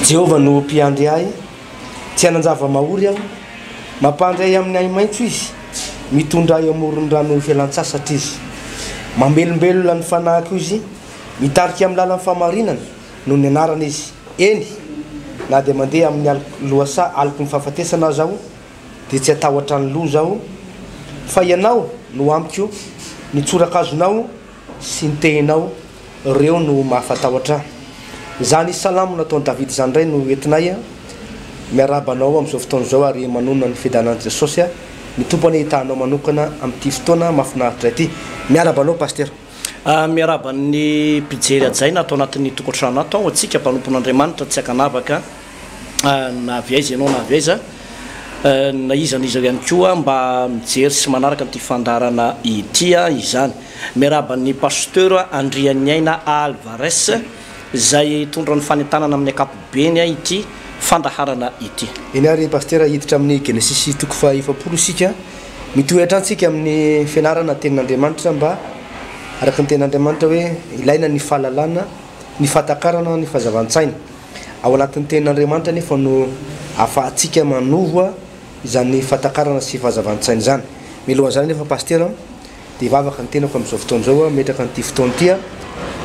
Jehovah no mpiandry ahy, tsy hanan-java-mahory aho. Mampandry ahy amin'ny ahi-maitso Izy, mitondra ahy eo amoron'ny rano fialan-tsasatra Izy. Mamelombelona ny fanahiko Izy, mitarika amin'ny lalan'ny fahamarinana noho ny anarany Izy. Eny, na dia mandeha amin'ny aloky lohasaha aloky ny fahafatesana aza aho, dia tsy hatahotra ny loza aho, fa Ianao no amiko, ny tsorakazonao sy ny tehinao, reo no mahafatahotra ahy. Izany salamo nataon'i Davida izany indray no entinay miarahaba anao amin'izao fotoana izao ary manonona ny fiadanan'i Jesosy. Ny Tompo anie hitaha anao manokana amin'ity fotoana mahafinaritra ity. Miarahaba anao Pasitera. Miarahaba ny mpijery hajaina ato anatin'ny tokantrano ato aho, antsika mpanompon'Andriamanitra tsy ankanavaka. na avy aiza ianao na avy aiza, na iza na iza ihany koa mba mijery sy manaraka an'ity fandaharana ity izany. Miarahaba an'i Pasteur Andrianiaina Alvarez izay hitondra ny fanentanana amin'ny ankapobeny ity fandaharana ity. Eny ary Pasitera, hiditra amin'ny Genesisy toko faha 40 isika. Mitohy hatrany isika amin'ny fianarana tenin'Andriamanitra mba araka ny tenin'Andriamanitra hoe ilaina ny fahalalana, ny fahatakarana, ny fahazavan-tsaina. Ao anatin'ny Tenin'Andriamanitra anefa no ahafahantsika manova izany fahatakarana sy fahazavan-tsaina izany. Mialohan'izany anefa Pasitera dia hivavaka ny tenako amin'izao fotoana izao, hametraka an'ity fotoana ity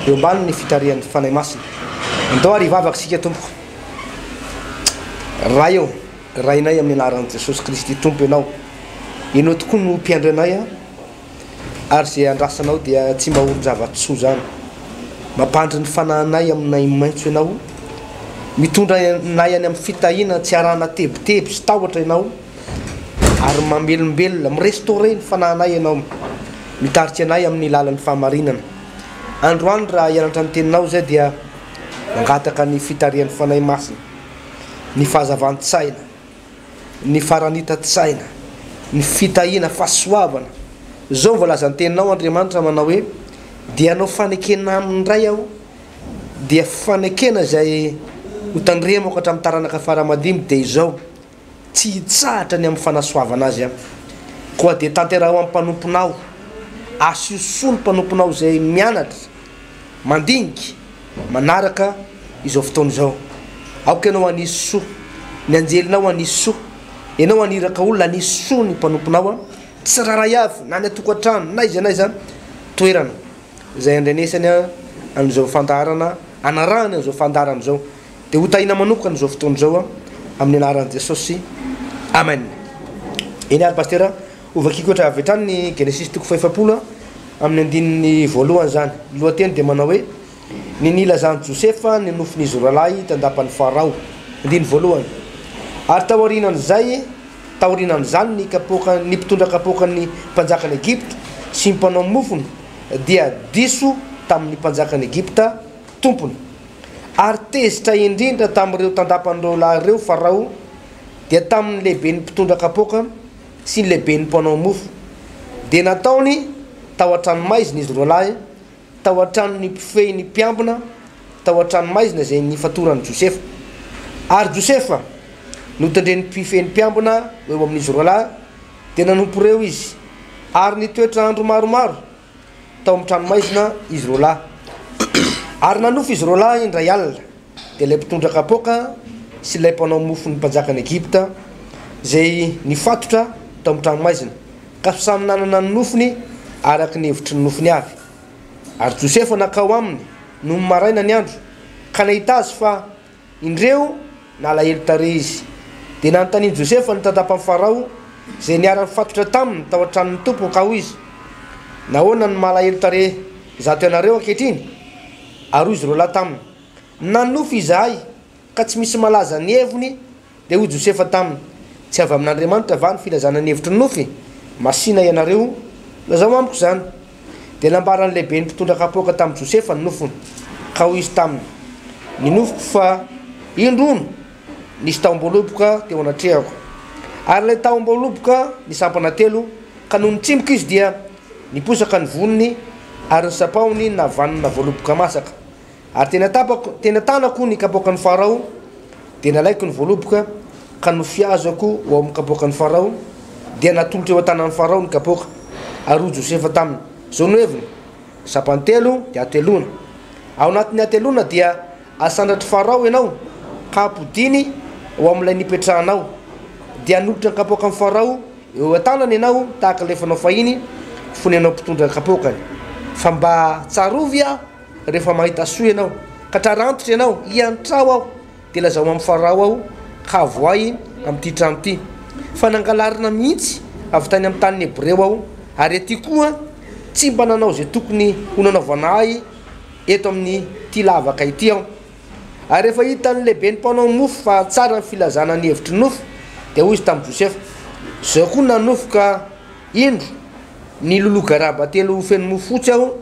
eo ambanin'ny fitarihan'ny Fanahy Masina. Andao ary hivavaka isika tompoko. Ray ô, Rainay amin'ny anaran'i Jesosy Kristy Tompo Ianao. Ianao tokoa no mpiandry anay. Ary izay andrasanao dia tsy mba orin-java-tsoa izany. Mampandry ny fanahinay aminay maitso Ianao. Mitondra anay any amin'ny fitahiana tsy arahana tebiteby sy tahotra Ianao. Ary mamelombelona, mi-restaurer ny fanahinay Ianao. Mitarika anay amin'ny lalan'ny fahamarinana. Androany raha hianatra ny Teninao izay dia mangataka ny fitarihan'ny Fanahy Masina, ny fahazavan-tsaina. ny faranita-tsaina, ny fitahiana, fahasoavana. Izao no voalazan'ny teninao Andriamanitra manao hoe, dia hanao fanekena aminy indray aho, dia fanekena izay ho tandremako hatramin'ny taranaka fara aman-dimby dia izao, tsy hitsahatra ny amin'ny fanasoavana azy aho. Koa dia tanteraho amin'ny mpanomponao, asio soa ny mpanomponao izay mianatra, mandinika, manaraka izao fotoana izao. Aoka Ianao hanisy soa, ny anjelinao hanisy soa, Ianao haniraka olona hanisy soa ny mpanomponao tsirairay avy, na any an-tokantrano, na aiza na aiza toerana izay andrenesany an'izao fandaharana, anarahany an'izao fandaharana izao. Dia ho tahiana manokana izao fotoana izao amin'ny anaran'i Jesosy. Amen. Eny ary Pasitera, hovakiko avy hatrany ny Genesisy toko fahefapolo amin'ny andininy voalohany izany. Ny lohateny dia manao hoe, Ny nilazan'i Josefa ny nofin'izy roalahy tandapan'i Farao. Andininy voalohany. Ary taorianan'izay, taorianan'izany ny kapoaka, ny mpitondra kapoakan'ny mpanjakan'i Egypta sy ny mpanao mofony dia diso tamin'ny mpanjakan'i Egypta tompony. Ary tezitra indrindra tamin'ireo tandapan'ireo lahy ireo Farao, dia tamin'ny lehiben'ny mpitondra kapoaka sy ny lehiben'ny mpanao mofo. Dia nataony tao an-tranomaizina izy roalahy, tao an-tranon'ny mpifehy ny mpiambina, tao an-tranomaizina izay nifatoran'i Josefa. Ary Josefa, notendren'ny mpifehy ny mpiambina ho eo amin'izy roalahy, dia nanompo ireo izy, ary nitoetra andro maromaro tao amin'ny tranomaizina izy roalahy. Ary nanofy izy roalahy indray alina, dia ilay mpitondra kapoaka sy ilay mpanao mofon'ny mpanjakan'i Egypta, izay nifatotra tao amin'ny tranomaizina, ka samy nanana ny nofiny araka ny hevitry ny nofiny avy. Ary Josefa nankao aminy nony maraina ny andro, ka nahita azy fa, indreo, nalahelo tarehy izy. Dia nanontanian'i Josefa ny tandapan'i Farao, izay niara-nifatotra taminy tao an-tranon'ny tompony, ka hoy izy, Nahoana no malahelo tarehy izato ianareo ankehitriny? Ary hoy izy roalahy taminy, Nanonofy izahay, ka tsy misy malaza ny heviny. Dia hoy Josefa taminy, Tsy avy amin'Andriamanitra va ny filazana ny hevitry ny nofy? Masìna ianareo, lazao amiko izany. Dia nambaran'ny lehiben'ny mpitondra kapoaka tamin'i Josefa ny nofiny, ka hoy izy taminy, Ny nofiko fa, indro hono, nisy tahom-boaloboka teo anatrehako. Ary ilay tahom-boaloboka nisampana telo, ka nony nitsimoka izy dia niposaka ny voniny, ary ny sampahony navanona voaloboka masaka. Ary teny an-tapako, teny an-tanako ny kapoakan'i Farao, dia nalaiko ny voaloboka ka nofiazako ho ao amin'ny kapoakan'i Farao, dia natolotra eo an-tanan'i Farao ny kapoaka. Ary hoy Josefa taminy, Izao no heviny, ny sampany telo dia hateloana. Ao anatin'ny hateloana dia hasandratr'i Farao ianao, ka ampodiany ho amin'ilay nipetrahanao. Dia hanolotra ny kapoakan'i Farao eo an-tanany ianao, tahaka ilay fanao fahiny, fony ianao mpitondra ny kapoakany. Fa mba tsarovy aho rehefa mahita soa ianao, ka trarantitra ianao, hiantrao aho, dia lazao amin'i Farao aho, ka avoahy amin'ity trano ity. Fa nangalarina mihitsy avy tany amin'ny tanin'ny Hebreo aho, ary aty koa tsy mba nanao izay tokony ho nanaovana ahy eto amin'ity lavaka ity aho. Ary rehefa hitan'ny lehiben'ny mpanao mofo fa tsara ny filazana ny hevitry ny nofy, dia hoy izy tamin'i Josefa, Izao koa nanofy ka, indro, niloloha garaba telo feno mofo fotsy aho,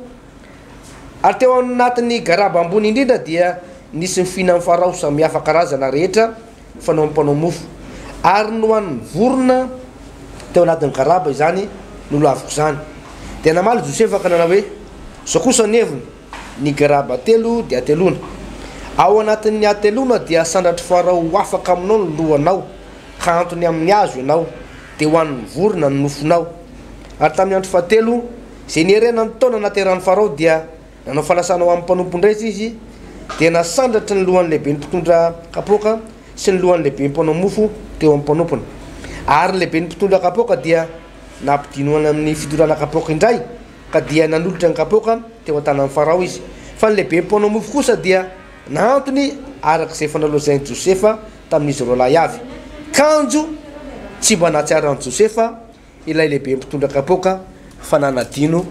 ary teo anatin'ny garaba ambony indrindra dia nisy ny fihinan'i Farao samihafa karazana rehetra fanaon'ny mpanao mofo, ary nohanin'ny vorona teo anatin'ny garaba izany nolaviko izany. Dia namaly Josefa ka nanao hoe, Izao kosa ny heviny, Ny garaba telo dia hateloana. Ao anatin'ny hateloana dia sandratr'i Farao ho afaka aminao ny lohanao, ka hantony amin'ny hazo ianao, dia hohanin'ny vorona ny nofonao. Ary tamin'ny andro fahatelo, izay nierenan'ny taona nahaterahan'i Farao, dia nanao fanasana ho amin'ny mpanompon-drainy izy, dia nasandratry ny lohan'ny lehiben'ny mpitondra kapoaka sy ny lohan'ny lehiben'ny mpanao mofo teo amin'ny mpanompony. Ary ny lehiben'ny mpitondra kapoaka dia nampidinoana amin'ny fitondrana kapoaka indray, Ka dia nanolotra ny kapoaka teo an-tanan'i Farao izy. Fa ny lehiben'ny mpanao mofo kosa dia nahantony araka izay efa nolazain'i Josefa tamin'izy roalahy avy. Kanjo tsy mba nahatsiaro an'i Josefa ilay lehiben'ny mpitondra kapoaka fa nanadino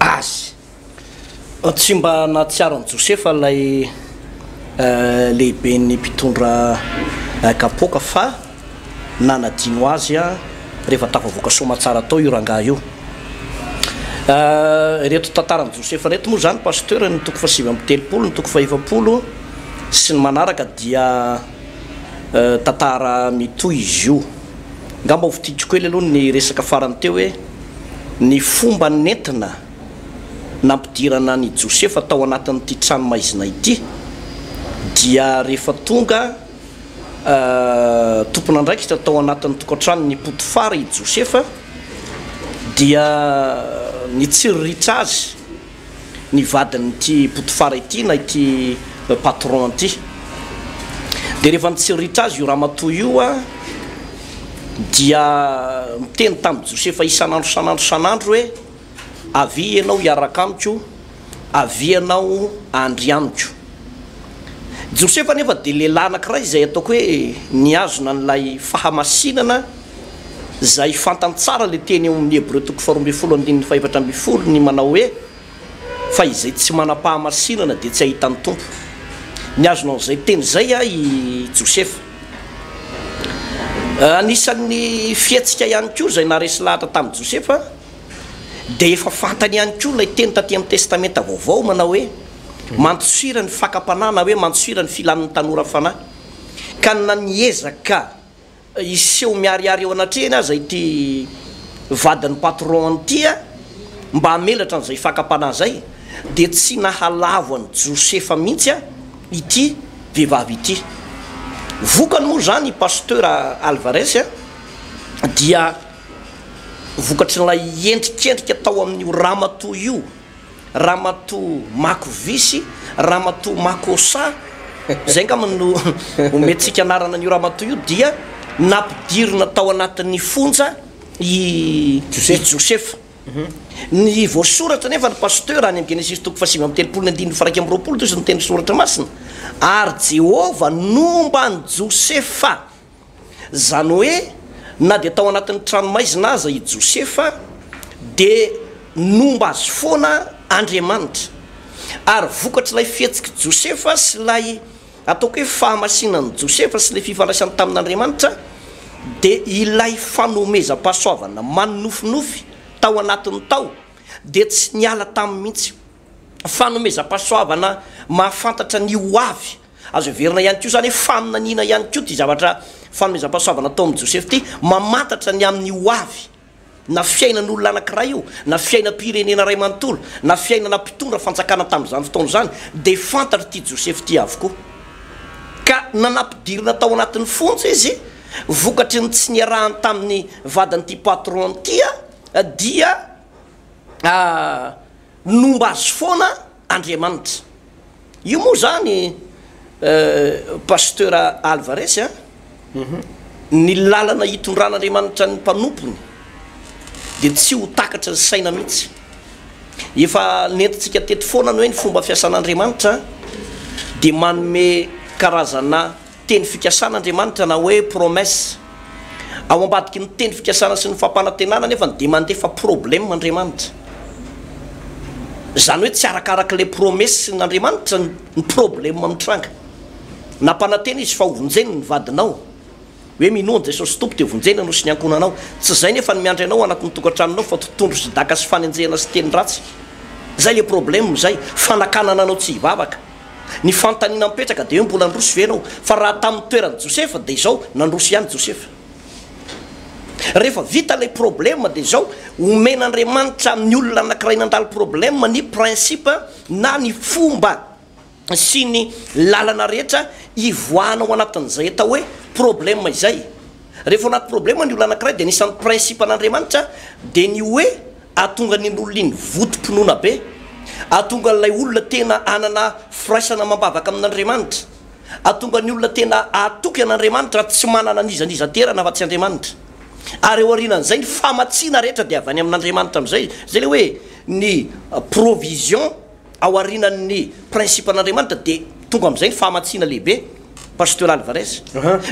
azy. Tsy mba nahatsiaro an'i Josefa ilay lehiben'ny mpitondra kapoaka fa nanadino azy rehefa tafavoaka soamatsara tao io rangahy io. Ireto tantaran'i Josefa ireto moa izany Pasteur ny toko faha-39, ny toko faha-40 sy ny manaraka dia tantara mitohy izy io. Angamba ho fintiniko kely aloha ny resaka farany teo hoe ny fomba nentina nampidirana an'i Josefa tao anatin'ity tranomaizina ity dia rehefa tonga Tompon'andraikitra tao anatin'ny tokantranon'i Potifara i Josefa, dia nitsiriritra azy ny vadin'ity Potifara ity na ity patron ity. Dia rehefa nitsiriritra azy io ramatoa io dia niteny tamin'i Josefa isan'andro isan'andro isan'andro hoe, Avia ianao hiaraka amiko, avia ianao andrianiko. Josefa anefa dia lehilahy anankiray izay ataoko hoe nihazona an'ilay fahamasinana izay fantany tsara ilay teny eo amin'ny Hebreo toko faharoa ambin'ny folo andininy fahefatra ambin'ny folo ny manao hoe fa izay tsy manam-pahamasinana dia tsy hahita ny Tompo. Nihazona an'izay teny izay i Josefa. Anisan'ny fihetsika ihany koa izay naharesy lahatra tamin'i Josefa dia efa fantany ihany koa ilay teny taty amin'ny Testamenta Vaovao manao hoe Mandosira ny fakam-panahy na hoe mandosira ny filan'ny tanora fanahy. Ka na niezaka hiseho miharihary eo anatrehany aza ity vadin'ny patron ity mba hamelatra an'izay fakam-panahy izay, dia tsy nahalavo an'i Josefa mihitsy ity vehivavy ity. Vokany moa izany i Pasteur Alvarez dia vokatr'ilay endrikendrika tao amin'io ramatoa io, Ramatoa Makovisy, Ramatoa Makosa, izay angamba no omentsika anarana an'io ramatoa io, dia nampidirina tao anatin'ny fonja i Josefa. Ny voasoratra anefa ny pasteur any amin'ny Genesisy toko faha-39 ny andininy faha-21 toy izao ny tenin'ny soratra masina, Ary Jehovah nomba an'i Josefa. Izany hoe, na dia tao anatin'ny tranomaizina aza i Josefa, dia nomba azy foana Andriamanitra. Ary vokatr'ilay fihetsik'i Josefa sy ilay ataoko hoe fahamasinan'i Josefa sy ilay fifandraisany tamin'Andriamanitra, dia ilay fanomezam-pahasoavana manonofinofy tao anatiny tao dia tsy niala taminy mihitsy. Fanomezam-pahasoavana mahafantatra ny ho avy. Azo heverina ihany koa izany hoe faminaniana ihany koa ity zavatra fanomezam-pahasoavana atao amin'i Josefa ity, mamantatra ny amin'ny ho avy, na fiainan'olona anankiray io, na fiainam-pirenena iray manontolo, na fiainana mpitondra fanjakana tamin'izany fotoana izany, dia fantatr'ity Josefa ity avokoa. Ka na nampidirina tao anatin'ny fonja izy, vokatry ny tsy niarahany tamin'ny vadin'ity patron ity, dia nomba azy foana Andriamanitra. Io moa izany. Pasteur Alvarez a, ny lalana hitondran'Andriamanitra ny mpanompony dia tsy ho takatry ny saina mihitsy. Efa nentintsika teto foana ny hoe ny fomba fiasan'Andriamanitra dia manome karazana teny fikasana Andriamanitra na hoe promesse. Ao ambadiky ny teny fikasana sy ny fampanantenana anefa dia mandefa problème Andriamanitra. Izany hoe tsy arakaraka ilay promesse n'Andriamanitra ny problème mitranga. Nampanantena izy fa hovonjeny ny vadinao. Hoe minoa an'i Jesosy Tompo dia vonjena ianao sy ny ankohonanao. Tsy izay nefa ny miandry anao anatin'ny tokantranonao fa totohondry sy daka sy fanenjehana sy teny ratsy. Izay ilay problème izay. Fanakanana anao tsy hivavaka. Ny fanontaniana mipetraka dia hoe mbola handroso ve ianao? Fa raha tamin'ny toeran'i Josefa dia izao, nandroso ihany Josefa. Rehefa vita ilay problème dia izao, omen'Andriamanitra amin'ny olona anankiray nandalo problème ny principe na ny fomba sy ny lalana rehetra hivoahana ao anatin'izay atao hoe problème izay. Rehefa ao anaty problème ny olona anankiray dia anisan'ny principe an'Andriamanitra dia ny hoe Hahatonga an'iny olona iny vontom-pinoana be, hahatonga an'ilay olona tena hanana firaisana amam-bavaka amin'Andriamanitra, hahatonga ny olona tena hahatoky an'Andriamanitra ary tsy manana an'iza n'iza toerana afa-tsy Andriamanitra. Ary eo aorianan'izay ny famatsiana rehetra dia avy any amin'Andriamanitra amin'izay. Izay ilay hoe ny provision. Ao arinan'ny principe an'Andriamanitra dia tonga amin'izay ny fahamatsiana lehibe, Pasteur Alvarez.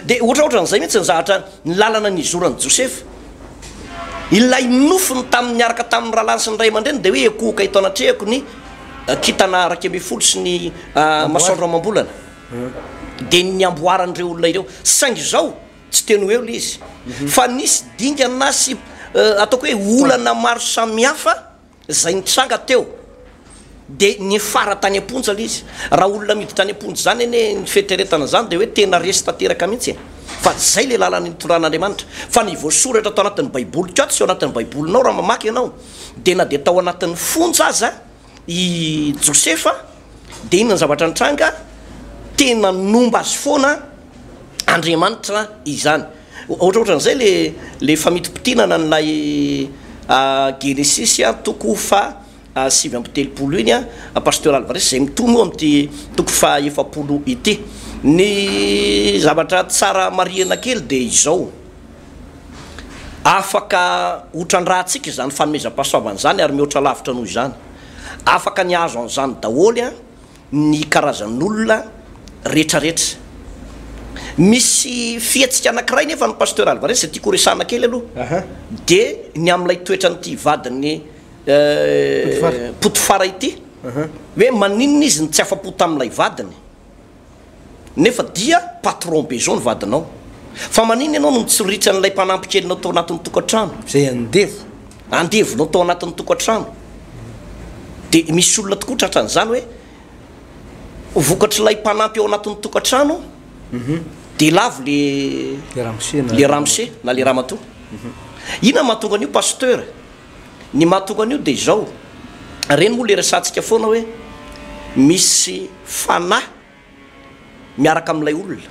Dia ohatraohatran'izay mihitsy ny zavatra ny lalana nizoran'i Josefa. Ilay nofiny tamin'ny niaraka tamin'ny rahalahiny sy ny ray aman-dreniny dia hoe ekohoka eto anatrehako ny kintana 11 sy ny masoandro amam-bolana. Dia ny niamboaran'ireo olona ireo. Saingy izao tsy teny ho eo ilay izy. Fa nisy dingana sy ataoko hoe olana maro samihafa. Izay nitranga teo dia niafara tany am-ponja ilay izy. Raha olona miditra any am-ponja izany anie ny fieritreretana izany dia hoe tena resy tanteraka mihitsy e. Fa izay ilay lalana nitondran'Andriamanitra. Fa ny voasoratra tao anatin'ny baiboly koa tsy ao anatin'ny baibolinao raha mamaky ianao dia na dia tao anatin'ny fonja aza i Josefa dia inona ny zavatra nitranga? Tena nomba azy foana Andriamanitra izany. Ohatrohatran'izay le le famitipitinana an'ilay Genesisy toko faha 39 iny Pasteur Alvarez izay mitohy moa amin'ity toko faha 40 ity. Ny zavatra tsara marihana kely dia izao, afaka hotrandrahantsika izany fanomezam-pahasoavana izany ary mihoatra lavitra noho izany. Afaka ny hahazo an'izany daholo ny karazan'olona retraretra. Misy fihetsika anakiray nefa ny Pasteur Alvarez izay tiako horesahana kely aloha dia ny amin'ilay toetran'ity vadin'i Potifara ity hoe maninona izy no tsy afa-po tamin'ilay vadiny nefa dia patron be zao ny vadinao fa maninona ianao no mitsiriritra an'ilay mpanampy kelinao tao anatin'ny tokantrano Izay andevo. Andevonao tao anatin'ny tokantrano. Dia misy olona tokoa tratran'izany hoe vokatr'ilay mpanampy ao anatin'ny tokantrano dia lavo le Le ramose na le ramose na le ramatoa. Inona no mahatonga an'io pasteur? Ny mahatonga an'io dia izao, ireny moa le resahantsika foana hoe misy fanahy miaraka amin'ilay olona.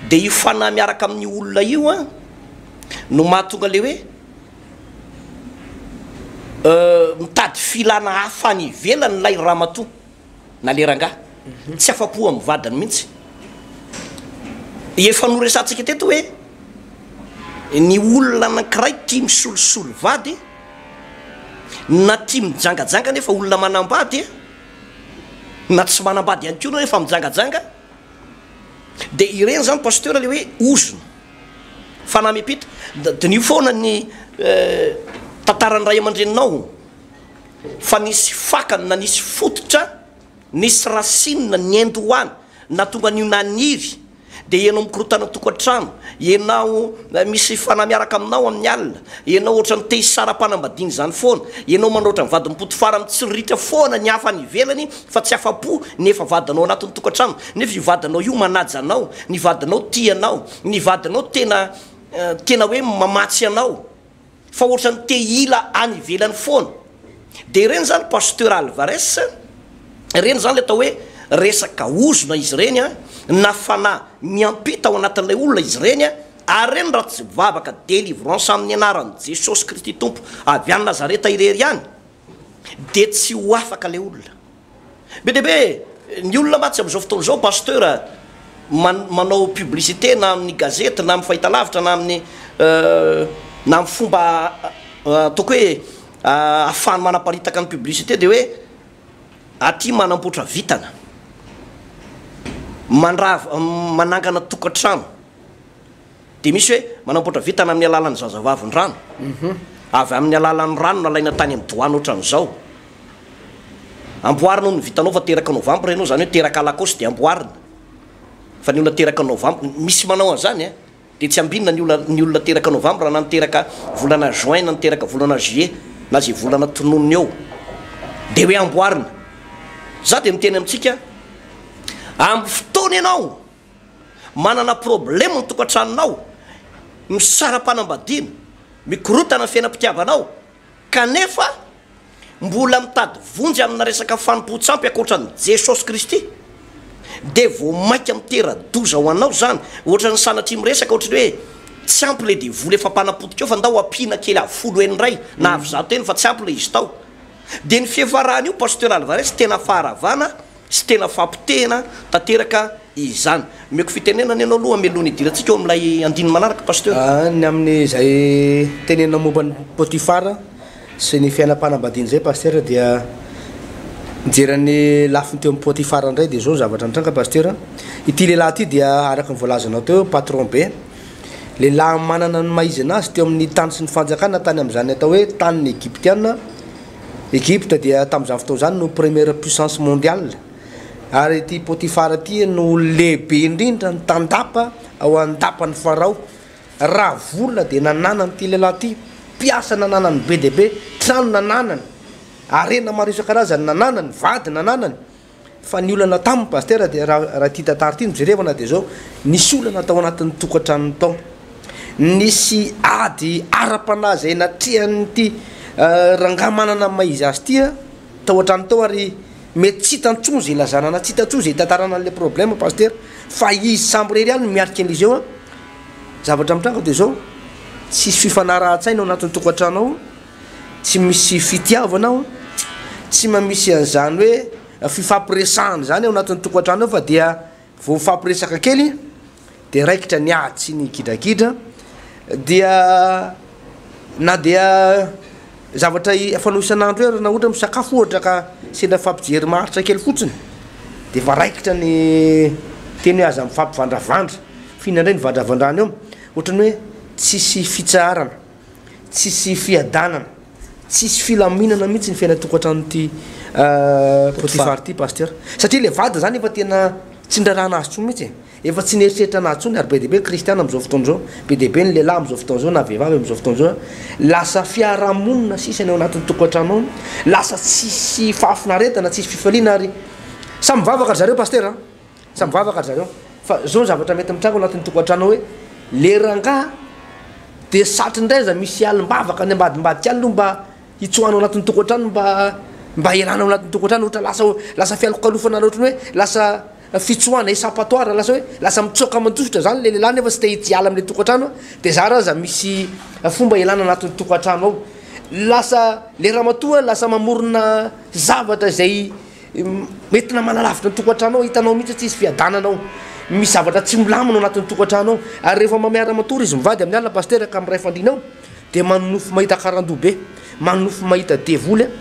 Dia io fanahy miaraka amin'io olona io an, no mahatonga ilay hoe mitady filana hafa any ivelany ilay ramatoa na ilay rangahy. Tsy afa-po amin'ny vadiny mihitsy. Efa noresahantsika teto hoe ny olona anankiray tia misolosolo vady na tia mijangajanga nefa olona manambady na tsy manambady ihany koa ianao efa mijangajanga dia ireny zany pasteur le hoe ozona, fanahy miampita, diniho foana ny tantaran'ny ray aman-dreninao fa nisy fakany na nisy fototra, nisy racine niandohana nahatonga an'io naniry Dia ianao mikorontana tokantrano, ianao misy fanahy miaraka aminao amin'ny alina, ianao ohatran'ny te hisara-panambadiana izany foana, ianao manao ohatran'ny vadin'i Potifara mitsiriritra foana ny hafa any ivelany fa tsy afa-po ny efa vadinao anatin'ny tokantrano, nefa io vadinao io manaja anao, ny vadinao tia anao, ny vadinao tena tena hoe mamatsy anao. Fa ohatran'ny te hila any ivelany foana. Dia ireny izany Pasteur Alvarez, ireny izany ilay atao hoe resaka ozona izy ireny an, na fanahy miampita ao anatin'ilay olona izy ireny an, ary ireny raha tsy vavaka délivrance amin'ny anaran'i Jesosy Kristy Tompo avy any Nazareta irery ihany dia tsy ho afaka ilay olona. Be dia be. Ny olona mantsy amin'izao fotoana izao Pasteur manao publicité na amin'ny gazety na amin'ny fahitalavitra na amin'ny na amin'ny fomba ataoko hoe ahafahany manaparitaka ny publicité dia hoe aty manamboatra vitana, mandrava manangana tokantrano. Dia misy hoe manamboatra vintana amin'ny alalan'ny zazavavindrano, avy amin'ny alalan'ny rano nalaina tany amin'ny doany ohatran'izao. Amboarina hono ny vitanao fa teraka novambra ianao, izany hoe teraka alakaosy dia amboarina. Fa ny olona teraka novambra, misy manao an'izany an, dia tsy ambinina ny olona ny olona teraka novambra na ny teraka volana juin na ny teraka volana juillet na izay volana tononiny eo. Dia hoe amboarina. Za dia miteny amintsika, amin'ny fotoana ianao Manana problème ny tokantranonao, misara-panambadiana, mikorotana ny fiainam-pitiavanao, kanefa mbola mitady vonjy amina resaka fanompoan-tsampy ankoatran'i Jesosy Kristy, dia vao mainka mitera-doza ho anao izany. Ohatran'ny sanatria miresaka ohatran'ny hoe tsy ampy ilay devoly efa mpanapotika eo fa ndao ampiana kely avy folo heny indray na avy zato heny fa tsy ampy ilay izy tao. Dia ny fiafaran'io Pasteur Alvarez tena faharavana Tsy tena fampotehina tanteraka izany. Omeko fitenenana ianao aloha mialoha ny hidirantsika eo amin'ilay andininy manaraka Pasteur. Ny amin'izay tenenina momba an'i Potifara sy ny fiainam-panambadiany izay Pasteur dia mijery ny lafiny teo amin'i Potifara indray dia izao ny zavatra nitranga Pasteur. Ity lehilahy ity dia araka ny voalazanao teo patron be, lehilahy manana ny maha izy anazy teo amin'ny tany sy ny fanjakana tany amin'izany atao hoe tanin'ny Egyptiana. Egypte dia tamin'izany fotoana izany no première puissance mondiale ary ity Potifar ity no lehibe indrindra ny tandapa ao an-dapan'i Farao. Raha vola dia nananany ity lehilahy ity, mpiasa nananany be dia be, trano nananany, harena maro isan-karazany nananany, vady nananany. Fa ny olana taminy Pasitera dia raha raha ity tantara ity no jerevana dia izao, nisy olana tao anatin'ny tokantranony tao. Nisy ady ara-panahy izay natrehan'ity rangahy manana ny maha izy azy ity tao an-trano tao ary mety tsy hita intsony izay ilazana na tsy hita intsony izay hitantarana an'ilay problème Pasitera fa izy samirery ihany no miatrika an'izy eo an. Zavatra mitranga dia izao, tsisy fifanarahan-tsaina ao anatin'ny tokantrano ao. Tsy misy fitiavana ao, tsy mba misy an'izany hoe fifampiresahana izany ao anatin'ny tokantrano ao fa dia vao mifampiresaka kely dia raikitra ny ady sy ny gidragidra dia na dia zavatra fanao isan'andro eo na ohatra misakafo ohatra ka sendra mifampijery maharitra kely fotsiny dia efa raikitra ny teny hoe aza mifampivandravandra, f'inona indray ny vandravandrana eo, ohatran'ny hoe tsisy fitsaharana. Tsisy fiadanana, tsisy filaminana mihitsy ny fiainan-tokantranon'ity Potifar ity Pasteur. Satria ilay vadiny zany efa tena tsy nirarahana azy intsony mihitsy e. Efa tsy nieritreritra anazy intsony ary be dia be ny kristiana amin'izao fotoana izao, be dia be ny lehilahy amin'izao fotoana izao na vehivavy amin'izao fotoana izao, lasa fiarahamonina sisa ny ao anatin'ny tokantrano ao, lasa tsisy fahafinaretana, tsisy fifaliana ary samy mivavaka ry zareo Pasteur a. Samy mivavaka ry zareo. Fa zao ny zavatra mety mitranga ao anatin'ny tokantrano ao hoe le rangahy de satry indray aza misy alim-bavaka any ambadimbadika any aloha mba hitsoahana ao anatin'ny tokantrano mba mba hialana ao anatin'ny tokantrano ohatra lasa lasa fialokalofana ohatran'ny hoe lasa fitsoahana échappatoire lasa hoe lasa mitsoaka mandositra zany le lehilahy nefa tsy te hiala am'le tokantrano de zara aza misy fomba hialana anatin'ny tokantrano ao. Lasa le ramatoa lasa mamorona zavatra izay Entina manalavitra ny tokantrano ao, hitanao mihitsy hoe tsisy fiadanana ao, misy zavatra tsy milamina ao anatin'ny tokantrano ao, ary rehefa miara-matory izy mivady amin'ny alina pasitera ka miray fandriana ao, dia manonofy mahita karandoha be, manonofy mahita devoly an,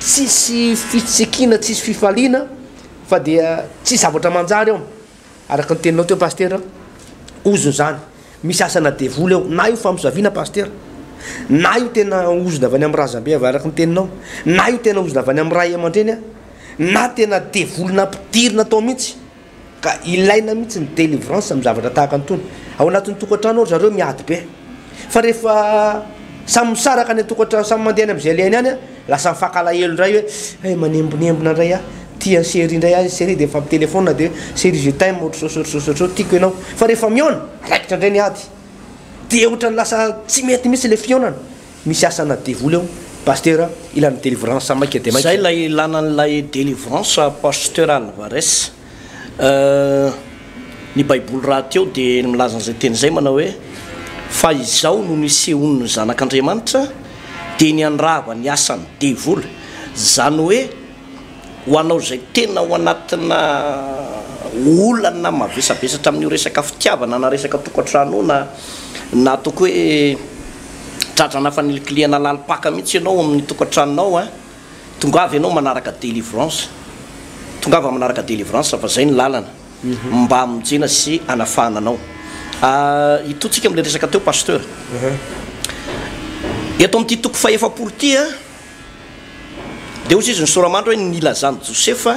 tsisy fitsikiana, tsisy fifaliana fa dia tsisy zavatra manjary ao. Araka ny teninao teo Pasitera, ozona izany, misy asana devoly ao, na io famosaviana Pasitera, na io tena ozona avy any amin'ny razambe avy araka ny teninao, na io tena ozona avy any amin'ny ray aman-dreny, na tena devoly nampidirina tao mihitsy, ka ilaina mihitsy ny délivrance amin'ny zavatra tahaka an'itony. Ao anatin'ny tokantrano ao ry zareo miady be, fa rehefa samy misaraka any an-tokantrano, samy mandeha any amin'izay alehany any, Lasa mifankalahelo indray hoe hay manembonembona indray aho, tia an'i chérie indray aho, chérie dia mifampitelefaonina dia hoe chérie je t'aime ohatr'izao sy ohatr'izao sy ohatr'izao, tiako ianao. Fa rehefa mihaona, raikitra indray ny ady. Dia ohatran'ny lasa tsy mety mihitsy ilay fihaonana. Misy asana devoly ao Pasteur, ilana délivrance maika dia maika. Zay ilay ilana an'ilay délivrance Pasteur Alvarez. Ny baiboly rahateo dia milaza an'izay teny izay manao hoe, fa izao no nisehoan'ny zanak'Andriamanitra dia ny handrava ny asan'ny devoly. Izany hoe Ho anao izay tena ao anatina olana mavesabesatra amin'io resaka fitiavana na resaka tokantrano io na na ataoko hoe tratrana fanilikilihana lalim-paka mihitsy ianao amin'ny tokantranonao an, tongava ianao manaraka délivrance, tongava manaraka délivrance fa izay ny lalana mba hamonjena sy hanafahana anao. Hitohy tsika amin'ilay resaka teo Pasteur. Eto amin'ity toko fahefapolo ity an, Dia hoy izy ny sora-mandry hoe nilazan'i Josefa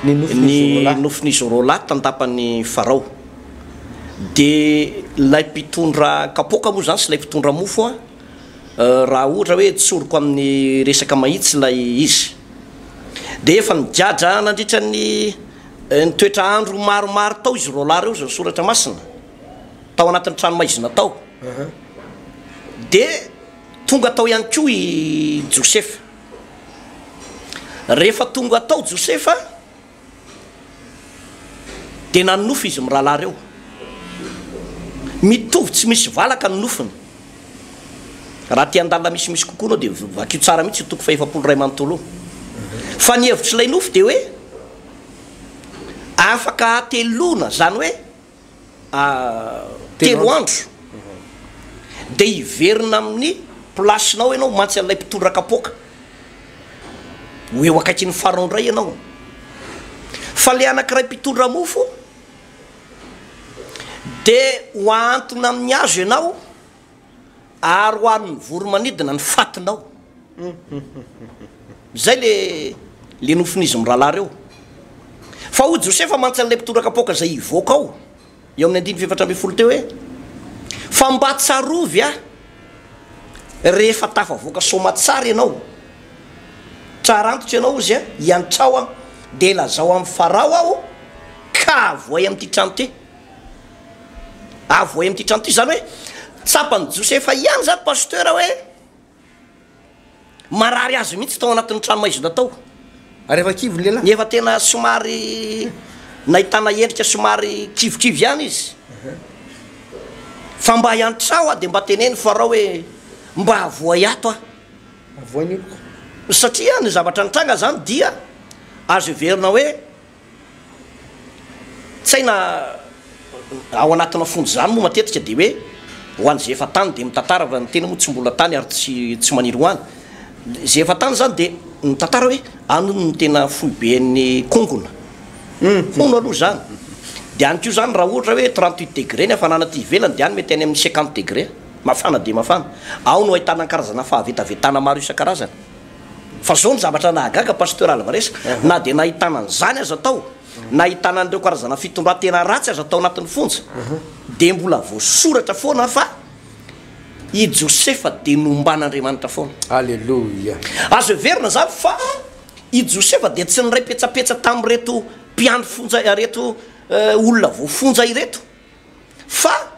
Ny nofin'izy ny roalahy. nofin'izy roalahy tandapan'i Farao. Dia ilay mpitondra kapoaka moa izany sy ilay mpitondra mofo an, raha ohatra hoe tsoriko amin'ny resaka mahitsy ilay izy. Dia efa nigadra nandritra ny nitoetra andro maromaro tao izy roalahy ireo, izay ny soratra masina, tao anatin'ny tranomaizina tao. Dia Tonga tao ihany koa i Josefa. Rehefa tonga tao Josefa, dia nanonofy izy mirahalahy ireo. Mitovy tsy misy valaka ny nofiny. Raha te handalina misimisy kokoa ianao dia vakio tsara mihitsy io toko fahefapolo iray manontolo io. Fa ny hevitr'ilay nofy dia hoe afaka hateloana, izany hoe telo andro dia hiverina amin'ny place-nao ianao mantsy an'ilay mpitondra kapoaka ho eo akaikin'ny Pharaon indray ianao fa ilay anankiray mpitondra mofo dia ho ahantona amin'ny hazo ianao Ary ho an'ny voro-manidina ny fatinao. Izay le le nofin'izy mirahalahy ireo. Fa hoy Josefa mantsy an'ilay mpitondra kapoaka izay hivoaka ao, eo amin'ny andininy fahefatra ambinifolo teo hoe, Fa mba tsarovy ahy rehefa tafavoaka soamatsara ianao, tsara antitra ianao, hozy aho, hiantrao aho, dia lazao amin'i Farao aho, ka avohay amin'ity trano ity. Avohay amin'ity trano ity, izany hoe tsapan'i Josefa ihany izany pasteur hoe marary azy mihitsy tao anatin'ny trano maizina tao. Ary efa kivy ny lehilahy? Efa tena somary nahitana endrika somary kivikivy ihany izy. Fa mba iantrao aho dia mba teneno Farao hoe mba avohay ato aho. Avohay ny oloko. Satria ny zavatra nitranga izany dia azo heverina hoe Tsy hay na ao anatina fonja izany moa matetika dia hoe ho an'izay efa tany dia mitantara fa ny tena moa tsy mbola tany ary tsy tsy maniry ho any. Izay efa tany izany dia mitantara hoe any hono no tena foiben'ny kongona. Hono aloha izany. Dia any koa izany raha ohatra hoe 38 degré ny hafanana aty ivelany dia any mety any amin'ny 50 degré. Mafana dia mafana. Ao no ahitana ny karazana fahavetavetana maro isan-karazany. Fa zao ny zavatra nahagaga Pasteur Alvarez, na dia nahitana an'izany aza tao, nahitana an'ireo karazana fitondran-tena ratsy aza tao anatin'ny fonja, dia mbola voasoratra foana fa i Josefa dia nomban'Andriamanitra foana. Aleloia. Azo heverina izany fa i Josefa dia tsy niray petsapetsa tamin'ireto mpiandry fonja ireto olona voafonja ireto, fa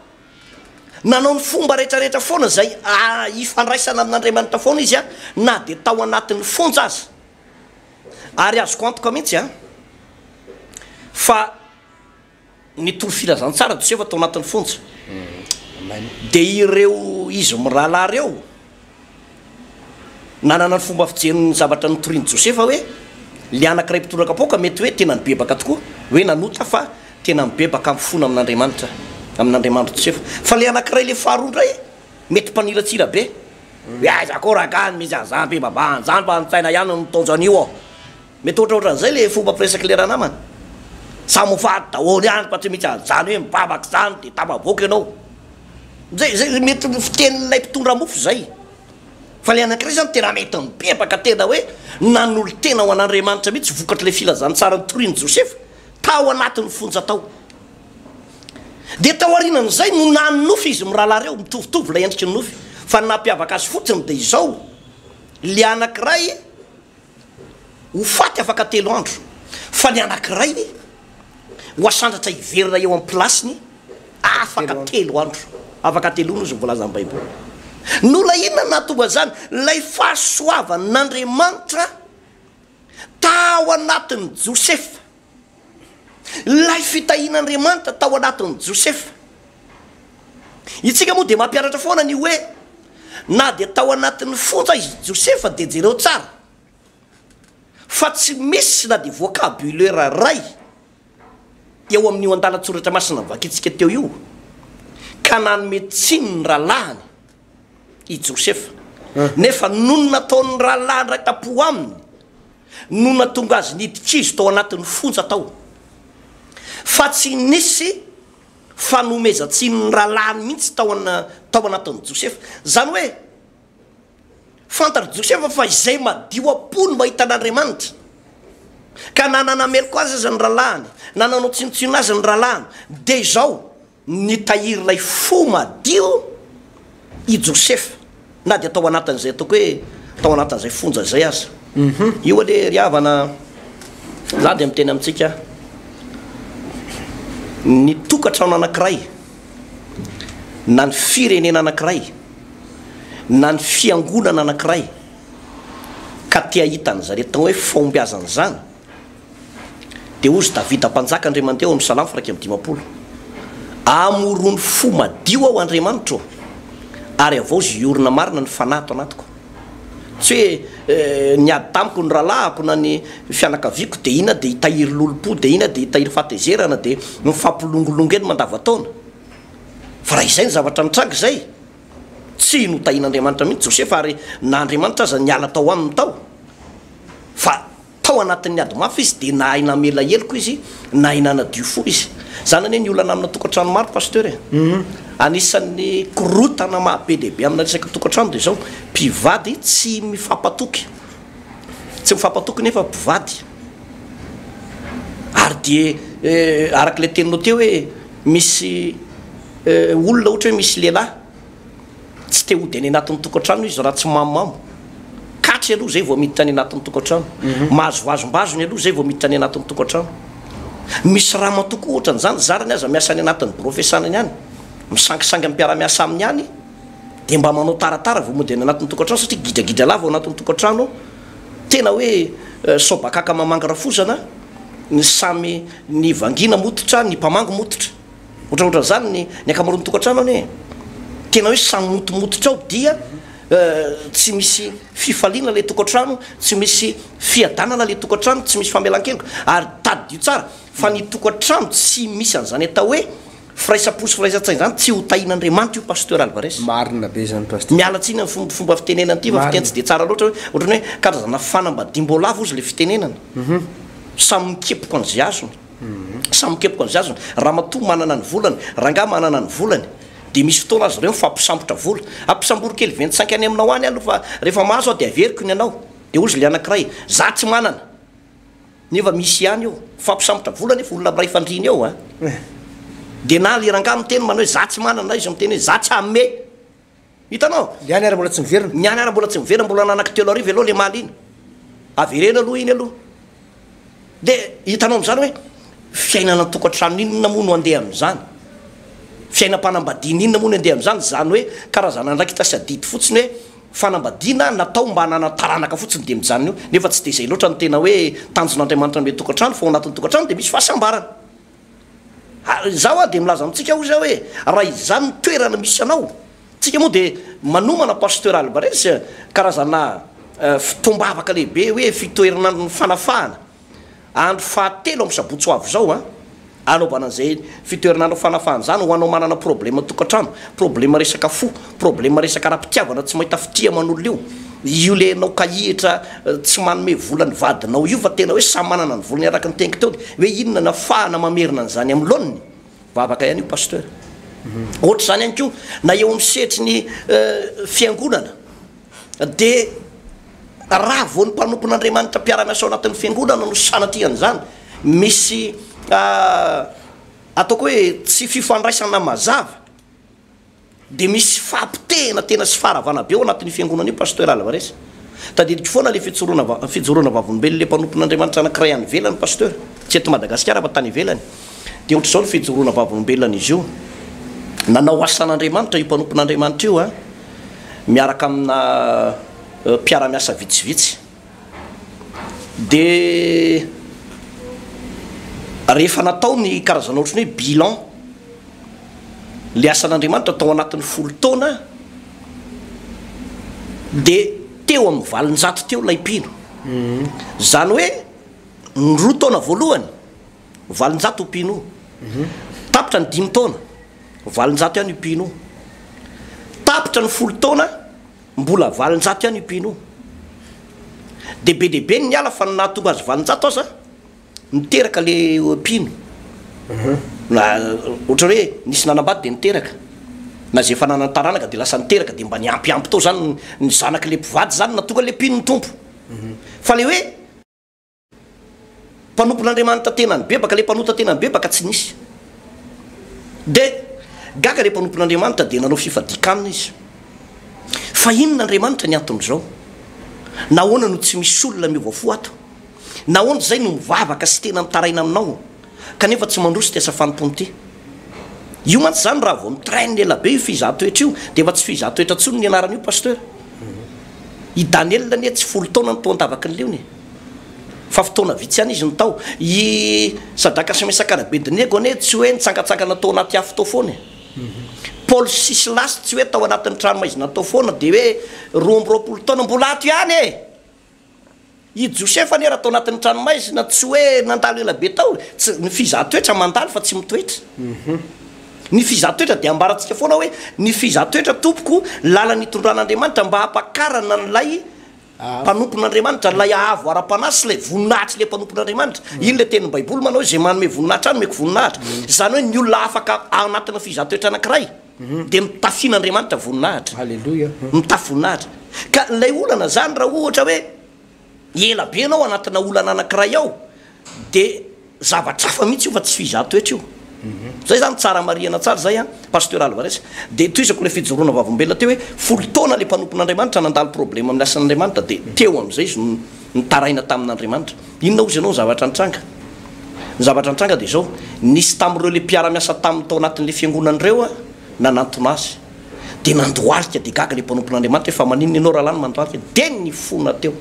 Nanao ny fomba rehetrarehetra foana izay hifandraisana amin'Andriamanitra foana izy na dia tao anatin'ny fonja aza. Ary azoko antoka mihitsy fa nitory filazantsara Josefa tao anatin'ny fonja. Dia ireo izy mirahalahy ireo Nanana ny fomba fijeriny ny zavatra notorian'i Josefa hoe, ilay anankiray mpitondra kapoaka mety hoe tena nibebaka tokoa, hoe nanota fa tena mibebaka mifona amin'Andriamanitra, amin'Andriamanitra Josefa. Fa ilay anankiray ilay faharoa indray mety mpaniratsira be, hoe aiza koa rangahy no misy an'izany fibebahana izany fa ny tsaina ihany no mitaonjo an'io ao. Mety ohatraohatran'izay ilay fomba firesak'ilay ranamana. Samy ho faty daholo ihany fa tsy misy an'izany hoe mivavaka izany dia tafavoaka ianao. Zay, zay mety ho fitenin'ilay mpitondra mofo izay. Fa ilay anankiray izany tena mety mibebaka tena hoe nanolo-tena ho an'Andriamanitra mihitsy vokatr'ilay filazantsara notorian'i Josefa tao anatin'ny fonja tao. Dia tao aorianan'izay no nanonofy izy mirahalahy ireo, mitovitovy ilay endriky ny nofy. Fa ny nampiavaka azy fotsiny dia izao, ilay anankiray ho faty afaka telo andro, fa ny anankiray ho asandratra hiverina eo amin'ny pilasiny afaka telo andro. Afaka telo ora, hoy ny voalazan'ny Baiboly. Nola inona no nahatonga an'izany? Ilay fahasoavan'Andriamanitra tao anatin'i Josefa. Ilay fitahian'Andriamanitra tao anatin'i Josefa. Isika moa dia mampianatra foana ny hoe na dia tao anatin'ny fonja izy Josefa dia jereo tsara. Fa tsy misy na dia vocabulaire iray eo amin'io andalan-tsoratra masina novakintsika teo io ka nanome tsiny ny rahalahiny i Josefa. Nefa noho ny nataon'ny rahalahiny iray tam-po aminy no nahatonga azy nidi-kizo tao anatin'ny fonja tao. Fa tsy nisy fanomezan-tsiny ny rahalahiny mihitsy tao tao anatin'i Josefa. Izany hoe, Fantatr'i Josefa fa izay madio am-po no mahita an'Andriamanitra. Ka na nanameloka azy aza ny rahalahiny, na nanao tsinontsinona azy ny rahalahiny, dia izao, nitahiry ilay fo madio i Josefa, na dia tao anatin'izay ataoko hoe tao anatin'izay fonja izay aza. Io anie ry havana, za dia miteny amintsika, ny tokantrano anankiray na ny firenena anankiray, na ny fiangonana anankiray ka te hahita an'izany atao hoe fahombiazana izany, dia hozy Davida mpanjaka Andriamanitra ao amin'ny Salamo faha 51, Amorony fo madio aho Andriamanitro ô, ary havaozy hiorina marina ny fanahy ato anatiko. Tsy hoe niady tamiko ny rahalahiko na ny fianakaviako dia ina dia hitahiry lolompo, dia ina dia hitahiry fahatezerana, dia mifampilongilongy eny mandavantaona. Fa raha izay ny zavatra nitranga izay, Tsy notahian'Andriamanitra mihitsy Josefa ary na Andriamanitra aza niala tao aminy tao. Fa tao anatin'ny ady mafy izy dia nahay namela heloka izy, nahay nanadio fo izy. Izany anie ny olana amina tokantrano maro Pasteur e. Anisan'ny korontana maha be dia be amina resaka tokantrano dia izao, mpivady tsy mifampatoky. Tsy mifampatoky nefa mpivady. Ary dia araka ilay teninao teo hoe misy Olona ohatra hoe misy lehilahy tsy te hody any anatin'ny tokantrano izy raha tsy mamomamo. Katry aloha izay vao miditra any anatin'ny tokantrano. Mahazo vazombazony aloha izay vao miditra any anatin'ny tokantrano. Misy ramatoa koa ohatran'izany, zarany aza miasa any anatin'ny birao fiasanany any, misangisangy amin'ny mpiara-miasa aminy any, dia mba manao taratara vao mody any anatin'ny tokantrano satria gidragidra lava ao anatin'ny tokantrano. Tena hoe saobakaka mamangy rafozana, ny samy ny vangiana mototra, ny mpamangy mototra. Ohatraohatran'izany ny ny ankamaroan'ny tokantrano anie e! Tena hoe samy motomototra ao dia tsy misy fifaliana ilay tokantrano, tsy misy fiadanana ilay tokantrano, tsy misy famelan-keloka. Ary tadidio tsara fa ny tokantrano tsy misy an'izany atao hoe firaisam-po sy firaisan-tsaina izany tsy ho tahian'Andriamanitra io Pasteur Alvarez. Marina be izany Pasteur. Miala tsiny amin'ny fomba fitenenana ity fa fiteny tsy dia tsara loatra hoe ohatran'ny hoe karazana fanambadiam-boalavo hozy ilay fitenenana. Samy mikepoka an'izay azony. Samy mikepoka an'izay azony. Ramatoa manana ny volany, rangahy manana ny volany. Dia misy fotoana azy ireo mifampisambotra vola. Ampisambory kely 25 any aminao any aloha fa rehefa mahazo aho dia averiko ny anao. Dia hozy ilay anankiray, za tsy manana. Nefa misy ihany eo. Mifampisambotra vola nefa olona miray fandriana eo an. Dia na ilay rangahy miteny manao hoe za tsy manana na izy miteny hoe za tsy hanome. Hitanao? Ny any ary mbola tsy miverina. Ny any ary mbola tsy miverina, mbola nanaky 3000 aloha le maly iny. Avereno aloha iny aloha. Dia hitanao amin'izany hoe fiainana an-tokantrano inona moa no andeha amin'izany? Fiainam-panambadiana inona moa no andeha amin'izany? Izany hoe karazana andraikitra sy adidy fotsiny hoe fanambadiana natao mba hananana taranaka fotsiny dia mijanona eo. Nefa tsy dia izay loatra no tena hoe tanjon'Andriamanitra amin'ilay tokantrano fa ao anatin'ny tokantrano dia misy fahasambarana. Ary izaho aho dia milaza amintsika hoy izaho hoe raha izany ny toerana misy anao, tsika moa dia manomana Pasteur Alvarez karazana fotoam-bavaka lehibe hoe fitoeran'andron'ny fanafahana, andro fahatelo amin'ny sabotsy ho avy izao an, anaovana an'izay fitoeran'andro fanafahana izany ho anao manana problème tokantrano, problème resaka fo, problème resaka ara-pitiavana tsy mahita fitia aman'olona io, io le enao kahihitra tsy manome vola ny vadinao io fa tena hoe samy manana ny volany araka ny teniko teo hoe inona no afahana mamerina an'izany amin'ny laoniny? Vavaka ihany io Pasteur. Ohatr'izany ihany koa na eo amin'ny sehatry ny fiangonana dia raha vao ny mpanompon'Andriamanitra mpiara-miasa ao anatin'ny fiangonana no sanatria an'izany, misy ataoko hoe tsy fifandraisana mazava, Dia misy fahapotehina tena sy faharavana be ao anatin'io fiangonana io Pasteur Alvarez. Tadidiko foana ilay fijoroana fijoroana vavolombelon'ilay mpanompon'Andriamanitra anankiray any ivelany Pasteur, tsy eto Madagasikara fa tany ivelany. Dia ohatr'izao ny fijoroana vavolombelon'izy io. Nanao asan'Andriamanitra io mpanompon'Andriamanitra io an, miaraka amina mpiara-miasa vitsivitsy. Dia rehefa natao ny karazana ohatran'ny hoe bilan le asan'Andriamanitra tao anatin'ny folo taona dia teo amin'ny 800 teo ilay mpino. Izany hoe ny 2 taona voalohany, 800 io mpino io. Tapitra ny dimy taona, 800 ihany io mpino io. Tapitra ny folo taona, mbola 800 ihany io mpino io. Dia be dia be ny niala fa ny nahatonga azy 800 aza niteraka le mpino. Na ohatra hoe nisy nanambady dia niteraka, na izay efa nanana taranaka dia lasa niteraka dia mba niampiampy tao zany ny zanak'le mpivady zany nahatonga le mpino ny Tompo. Fa le hoe mpanompon'Andriamanitra tena nibebaka, le mpanota tena nibebaka tsy nisy. Dia gaga le mpanompon'Andriamanitra dia nanao fifadian-kanina izy. Fa inona Andriamanitra ny anton'izao? Nahoana no tsy misy olona miova fo ato? Nahoana izay no mivavaka sy tena mitaraina aminao kanefa tsy mandroso ity asa fanompoana ity? Io mantsy izany raha vao mi-traîne ela be io fizahan-toetra io dia efa tsy fizahan-toetra intsony ny anaran'io Pasteur. I Daniel anie tsy folo taona no tao an-davaky ny liona e! Fa fotoana vitsy ihany izy no tao. I Sadraka sy Mesaka ary Abednego anie tsy hoe nitsangantsangana tao anaty afo tao foana e! Paoly sy Silasy tsy hoe tao anatin'ny tranomaizina tao foana dia hoe 22 taona mbola ato ihany e! I Josefa anie raha tao anatin'ny tranomaizina tsy hoe nandalo ela be tao, tsy, ny fizahan-toetra mandalo fa tsy mitoetra. Ny fizahan-toetra dia ambarantsika foana hoe ny fizahan-toetra tompoko lalana itondran'Andriamanitra mba hampakarana an'ilay mpanompon'Andriamanitra, ilay avo ara-panahy sy ilay voninahitr'ilay mpanompon'Andriamanitra. Iny ilay tenin'ny Baiboly manao hoe izay manome voninahitra ahy nomeko voninahitra. Izany hoe ny olona afaka ao anatina fizahan-toetra anankiray dia mitafian'Andriamanitra voninahitra. Haleloia. Mitafy voninahitra. Ka ilay olana izany raha ohatra hoe ela be ianao anatina olana anankiray ao dia zavatra hafa mihitsy io fa tsy fizahan-toetra io. Izay izany tsara marihana tsara izay an, Pasteur Alvarez. Dia tohizako ilay fijoroana vavolombelona teo hoe folo taona ilay mpanompon'Andriamanitra nandalo problème amin'ny asan'Andriamanitra dia teo amin'izay izy no nitaraina tamin'Andriamanitra. Inona hozy ianao ny zavatra nitranga? Ny zavatra nitranga dia izao, nisy tamin'ireo ilay mpiara-miasa taminy tao anatin'ilay fiangonana ireo nanantona azy. Dia nandohalika, dia gaga ilay mpanompon'Andriamanitra hoe fa maninona ianao rahalahy no mandohalika? Dia nifona teo.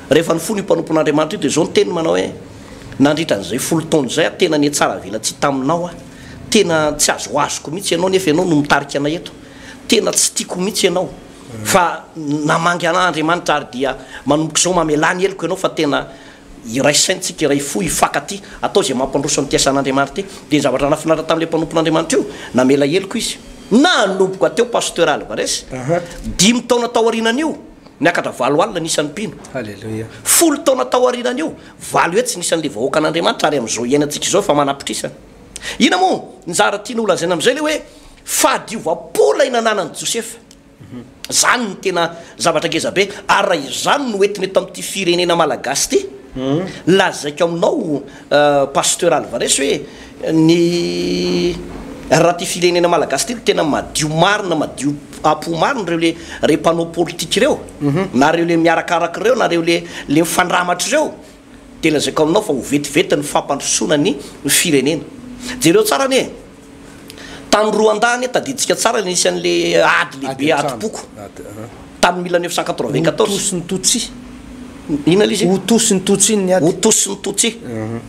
Rehefa nifona io mpanompon'Andriamanitra io dia izao ny teniny manao hoe, nandritra an'izay folo taona izay aho tena nihatsara velatsihy taminao aho, tena tsy azoazoko mihitsy ianao nefa ianao no mitarika anay eto, tena tsy tiako mihitsy ianao. Fa namangy anah Andriamanitra ary dia manomboka izao mamelà ny heloko ianao fa tena iray saina tsika iray fo hifankatia atao izay mampandroso an'ity asan'Andriamanitra ity. Dia ny zavatra nahafinaritra tamin'ilay mpanompon'Andriamanitra io, namela heloka izy. Nanomboka teo Pasteur Alvarez, dimy taona tao aorianan'io, niakatra 80 ny isan'ny mpino. Folo taona tao aorianan'io, 800 ny isan'ilay vahoakan'Andriamanitra ary amin'izao iainantsika izao efa manapitrisany. Inona moa ny zara tiana holazaina amin'izay ilay hoe fahadiovam-po ilay nananan'i Josefa. Izany no tena zavatra ngeza be ary raha izany no entina eto amin'ity firenena malagasy ity, lazaiko aminao Pasteur Alvarez hoe ny raha ity firenena malagasy ity no tena madio marina, madio am-po marina ireo le re mpanao politika ireo, na ireo le miarakaraka ireo, na ireo le le mifandramatra ireo, dia lazaiko aminao fa ho vetivety ny fampandrosoana ny firenena. Jereo tsara anie e! Tany Rwanda anie tadidintsika tsara ny nisy an'le ady lehibe adim-poko tamin'ny 1994. Hutu sy ny Tutsi. Inona le izy? Hutu sy ny Tutsi ny ady. Hutu sy ny Tutsi.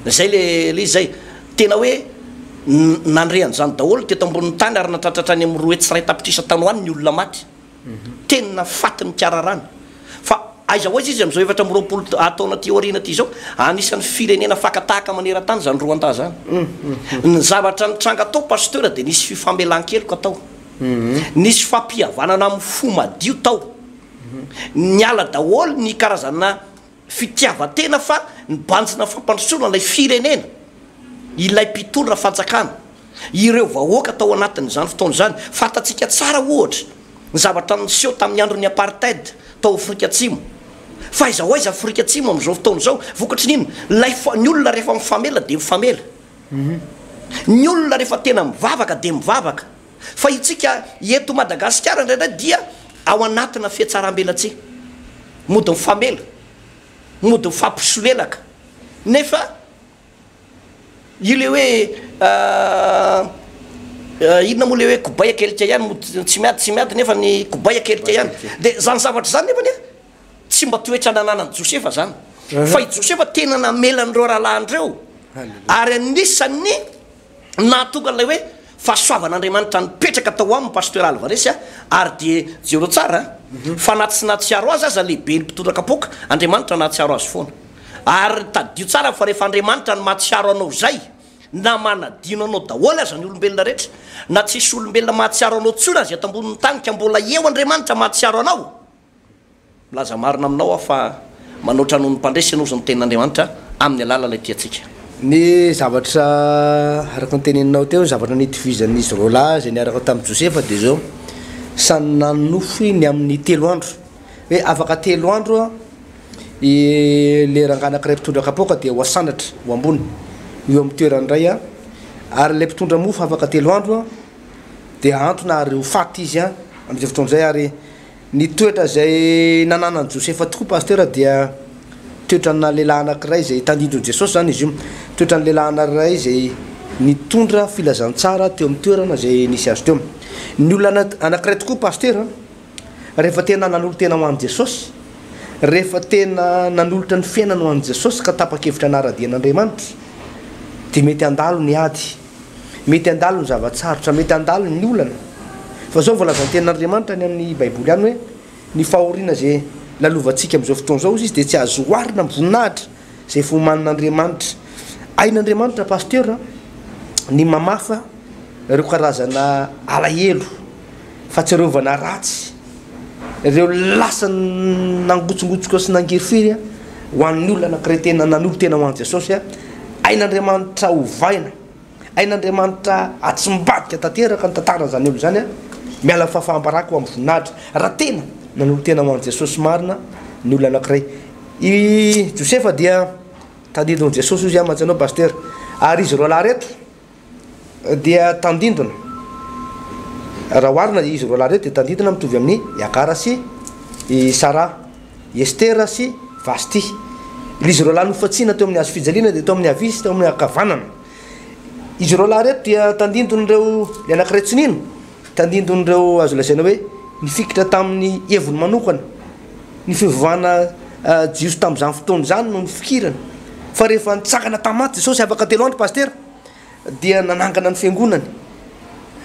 Zay le le izy zay. Tena hoe nandre an'izany daholo teto ambonin'ny tany ary nahatratra hatrany amin'ny 201 tapitrisa tany ho any ny olona maty. Tena faty mikararana. Fa aiza ho aiza izy amin'izao 24 taona aty aoriana aty izao? Anisan'ny firenena faka-tahaka maneran-tany izany Rwanda izany. Ny zavatra nitranga tao Pasteur dia nisy fifamelan-keloka tao. Nisy fampihavanana amin'ny fo madio tao. Niala daholo ny karazana fitiavan-tena fa nibanjina fampandrosoana ilay firenena, ilay mpitondra fanjakana, ireo vahoaka tao anatin'izany fotoana izany. Fantatsika tsara ohatra ny zavatra niseho tamin'ny andron'ny apartheid tao Afrika Atsimo. Fa aiza ho aiza Afrika Atsimo amin'izao fotoana izao? Vokatry ny inona? Ilay ny olona rehefa mifamela dia mifamela. Ny olona rehefa tena mivavaka dia mivavaka. Fa itsika eto Madagasikara indraindray dia ao anatina fihatsaram-belatsihy. Mody mifamela, mody mifampisolelaka. Nefa io le hoe inona moa le hoe kobay akelika ihany mody tsy miady tsy miady nefa ny kobay akelika ihany. Dia zany zavatra zany nefany a tsy mba toetra nananan'i Josefa zany. Fa i Josefa tena namela an'ireo rahalahiny ireo ary anisan'ny nahatonga an'ilay hoe fahasoavan'Andriamanitra nipetraka tao aminy Pasteur Alvarez a, ary dia jereo tsara a, Fa na tsy nahatsiaro azy aza lehiben'ny mpitondra kapoaka, Andriamanitra nahatsiaro azy foana. Ary tadidio tsara fa rehefa Andriamanitra no mahatsiaro anao izay, na manadino anao daholo aza ny olombelona rehetra, na tsisy olombelona mahatsiaro anao intsony aza eto ambonin'ny tany ka mbola eo Andriamanitra mahatsiaro anao, Milaza marina aminao aho fa manoatra noho ny mpandresy ianao izao ny tenin'Andriamanitra amin'ny alalan'ilay tia antsika. Ny zavatra araka ny teneninao teo, ny zavatra nitovizan'izy roalahy izay niaraka tamin'i Josefa dia izao, samy nanonofy ny amin'ny telo andro, hoe afaka telo andro i le rangahy anankiray mpitondra kapoaka dia ho asandratra ho ambony eo amin'ny toerany indray, ary ilay mpitondra mofo afaka telo andro dia hahantona ary ho faty izy amin'izay fotoana izay, ary Ny toetra izay nananan'i Josefa tokoa Pasteur dia toetrana lehilahy anankiray izay tandindon'i Jesosy izany izy io, toetran'ny lehilahy anankiray izay nitondra filazantsara teo amin'ny toerana izay nisy azy teo. Ny olona anankiray tokoa Pasteur rehefa tena nanolo-tena ho an'i Jesosy, rehefa tena nanolotra ny fiainany ho an'i Jesosy ka tapa-kevitra hanara-dia an'Andriamanitra dia mety handalo ny ady. Mety handalo ny zava-tsarotra, mety handalo ny olana. Fa izao voalazan'ny tenin'Andriamanitra any amin'ny Baiboly any hoe, ny fahoriana izay lalovantsika amin'izao fotoana izao hozy izy dia tsy azo oharina amin'ny voninahitra izay efa omanin'Andriamanitra. Hain'Andriamanitra Pasteur ny mamafa ireo karazana alahelo, fahatsiarovana ratsy, ireo lasa nangotsongotsoka sy nangirifiry ho an'ny olona anankiray tena nanolo-tena ho an'i Jesosy. Hain'Andriamanitra ovaina, hain'Andriamanitra atsimbadika tanteraka ny tantaran'izany olona izany, miala amin'ny fahafaham-baraka ho amin'ny voninahitra, raha tena nanolo-tena ho an'i Jesosy marina ny olona anankiray. I Josefa dia tandindon'i Jesosy hozy aho mantsy anao Pasteur, ary izy roalahy ireto dia tandindona, raha oharina izy roalahy ireto dia tandindona mitovy amin'i Hagara sy i Saraha, i Estera sy Vasty. Izy roalahy nofatsiana teo amin'ny hazo fijaliana dia teo amin'ny havia sy teo amin'ny ankavanana. Izy roalahy ireto dia tandindon'ireo, ilay anankiray tsy nino, tandindon'ireo azo lazaina hoe nifikitra tamin'ny heviny manokana. Ny fivavahana jiosy tamin'izany fotoana izany no nifikirany. Fa rehefa nitsangana tamin'ny maty Jesosy afaka telo andro Pasitera dia nanangana ny fiangonany.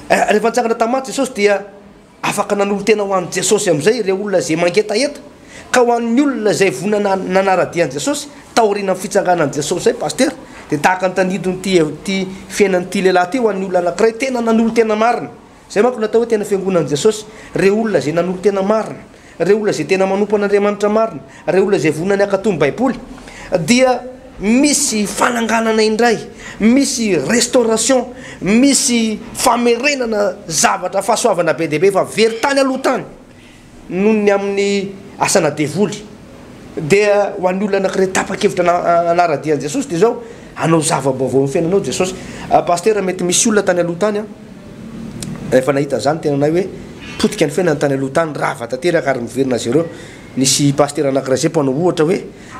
Rehefa nitsangana tamin'ny maty Jesosy dia afaka nanolo-tena ho an'i Jesosy amin'izay ireo olona izay mangetaheta. Ka ho an'ny olona izay vonona nanara-dia an'i Jesosy taorian'ny fitsanganan'i Jesosy izay Pasitera dia tahaka ny tandindon'ity ity fiainan'ity lehilahy ity ho an'ny olona anankiray tena nanolo-tena marina. Izay manko no atao hoe tena fiangonan'i Jesosy, ireo olona izay nanolo-tena marina, ireo olona izay tena manompo an'Andriamanitra marina, ireo olona izay vonona ny hankatò ny Baiboly, dia misy fananganana indray, misy restauration, misy famerenana zavatra fahasoavana be dia be efa very tany aloha tany. Noho ny amin'ny asana devoly. Dia ho an'ny olona anankiray tapa-kevitra hanara-dia an'i Jesosy dia izao, hanao zava-baovao amin'ny fiainanao Jesosy. Pasitera, mety misy olona tany aloha tany an, efa nahita an'izany tenanay hoe potika ny fiainany tany aloha tany, rava tanteraka ary miverina zéro. Nisy pasitera anankiray izay mpanao ohatra hoe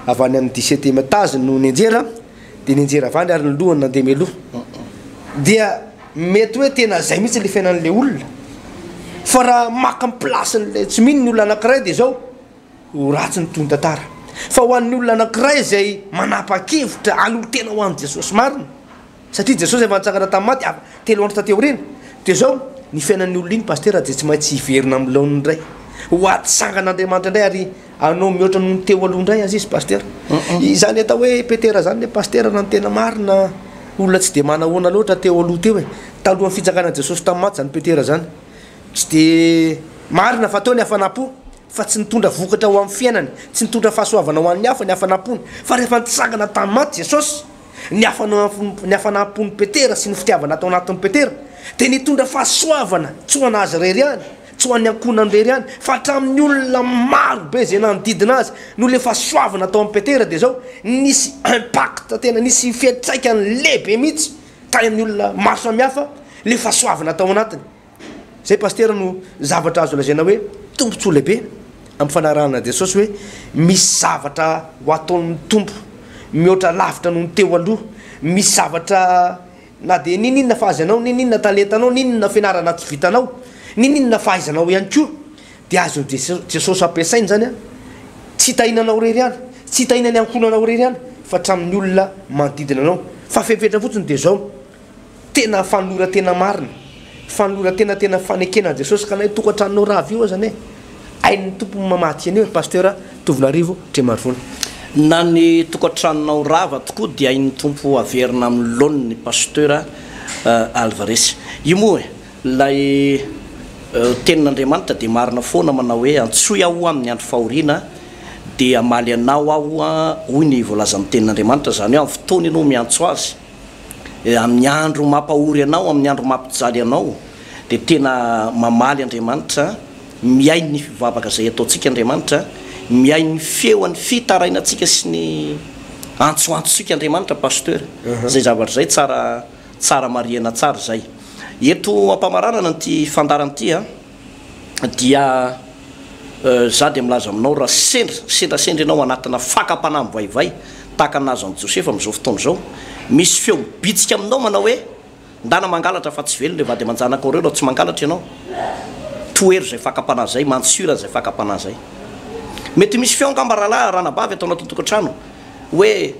avy any amin'ny dix-septième étage no nianjera, dia nianjera avy any ary ny lohany nandeha mialoha. Dia Mety hoe tena zay mihitsy le fiainan'le olona fa raha maka ny place-n'le tsy mino ny olona anakiray de zao ho ratsy ny tohiny tantara fa ho an'ny olona anakiray zay manapa-kevitra hanolo-tena ho an'i Jesosy marina satria Jesosy efa nitsangana tamin'ny maty av telo andro taty aoriana de zao ny fiainan'ny olona iny pasitera de tsy maintsy hiverina amin'ny laoniny indray ho atsangan'Andriamanitra indray ary Anao mihoatra noho ny teo aloha indray aza izy Pasitera. Izany atao hoe Petera izany le Pasitera raha ny tena marina olona tsy dia manahoana loatra teo aloha teo e. Talohan'ny fitsanganan'i Jesosy tamin'ny maty izany Petera izany. Tsy dia marina fa teo ny hafanam-po fa tsy nitondra vokatra ho amin'ny fiainany, tsy nitondra fahasoavana ho an'ny hafa ny hafanam-pony. Fa rehefa nitsangana tamin'ny maty Jesosy, ny ny hafanam-pon'i Petera sy ny fitiavana tao anatin'i Petera dia nitondra fahasoavana tsy ho an'azy irery ihany, tsy ho an'ny ankohonany irery ihany, fa hatramin'ny olona maro be izay nanodidina azy. Noho ilay fahasoavana tao amin'i Petera dia izao, nisy impact tena nisy fiantraikany lehibe mihitsy tany amin'ny olona maro samihafa ilay fahasoavana tao anatiny. Zay Pasitera no zavatra azo lazaina hoe tombontsoa lehibe amin'ny fanarahana an'i Jesosy hoe misy zavatra ho ataon'ny Tompo mihoatra lavitra noho ny teo aloha, misy zavatra na dia n'inon'inona fahaizanao, n'inon'inona talentanao, n'inon'inona fianarana tsy vitanao, n'inon'inona fahaizanao ihany koa dia azon'i Jesosy ampiasaina izany an, tsy hitahiana anao irery ihany, tsy hitahiana ny ankohonanao irery ihany fa hatramin'ny olona manodidina anao. Fa fepetra fotsiny dia izao, Tena fanoloran-tena marina, fanoloran-tena tena fanekena an'i Jesosy ka na io tokantranonao rava io aza anie. Hain'ny Tompo ny mamatsy an'io ry Pasteur Tovonarivo Tremarivony. Na ny tokantranonao rava tokoa dia hain'ny Tompo averina amin'ny laoniny Pasteur Alvarez. Io moa e, ilay tenin'Andriamanitra dia marina foana manao hoe antsoy aho amin'ny andro fahoriana dia hamaly anao aho hoy ny voalazan'ny tenin'Andriamanitra, izany hoe amin'ny fotoana ianao miantso Azy, amin'ny andro mampahory anao, amin'ny andro mampijaly anao dia tena mamaly Andriamanitra, mihaino ny fivavaka izay ataontsika Andriamanitra, mihaino ny feon'ny fitarainantsika sy ny antsoantsontsika Andriamanitra Pasteur, izay zavatra izay tsara tsara marihana tsara izay. Eto ampamaranana an'ity fandaharana ity an, dia za dia milaza aminao raha sendra sendrasendra ianao anatina fakam-panahy mivaivay tahaka ny nahazo an'i Josefa amin'izao fotoana izao, misy feo mibitsika aminao manao hoe, ndana mangalatra fa tsy velona ireo vady aman-janakao ireo raha tsy mangalatra ianao. Tohero izay fakam-panahy izay, mantsira izay fakam-panahy izay. Mety misy feo angamba rahalahy, ranabavy ato anatin'ny tokantrano hoe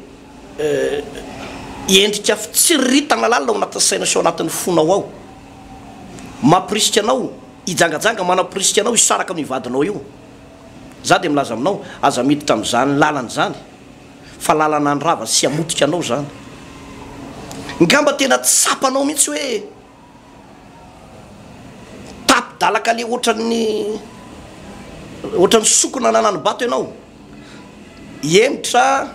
endrika fitsiriritana lalina ao anatin'ny saina sy ao anatin'ny fonao ao. Mampirisika anao hijangajanga, manamporisika anao hisaraka amin'io vadinao io. Za dia milaza aminao, aza miditra amin'izany lalana izany, fa lalana handrava sy hamotika anao izany. Ngamba tena tsapanao mihitsy hoe tapi-dalaka le ohatran'ny ohatran'ny sokina nanani-bato ianao. Hihemotra.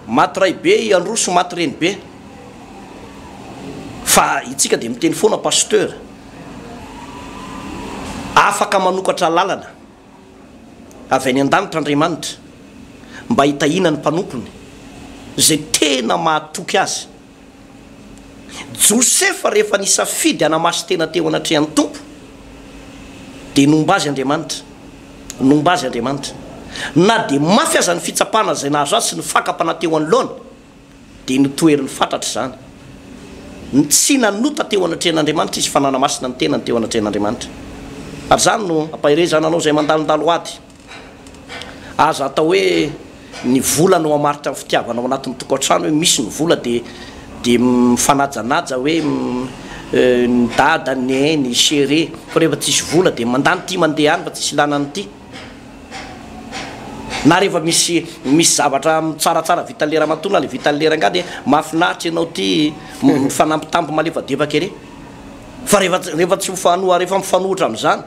Maty ray be i Androso maty reny be. Fa itsika dia miteny foana Pasteur. Afaka manokatra lalana avy any an-danitra Andriamanitra mba hitahiana ny mpanompony izay tena mahatoky Azy. Josefa rehefa nisafidy hanamasin-tena teo anatrehan'ny Tompo dia nomba azy Andriamanitra. Nomba azy Andriamanitra. Na dia mafy aza ny fitsapana izay nahazo azy sy ny fakam-panahy teo anoloany dia notoheriny fatratra izany. Tsy nanota teo anatrehan'Andriamanitra izy fa nanamasina ny tenany teo anatrehan'Andriamanitra. Ary izany no ampaherezana anao izay mandalondalo ady. Aza atao hoe ny vola no hamaritra ny fitiavana ao anatin'ny tokantrano hoe misy ny vola dia dia mifanajanaja hoe ny dada, ny neny, chérie fa rehefa tsisy vola dia mandany ity mandeha any fa tsisy ilana an'ity. Na rehefa misy misy zavatra tsaratsara vitan'le ramatoa na le vitan'le rangahy dia mahafinaritra ianao ity mifanambitamby malefadefaka ery. Fa rehefa rehefa tsy mifanoha rehefa mifanohitra amin'izany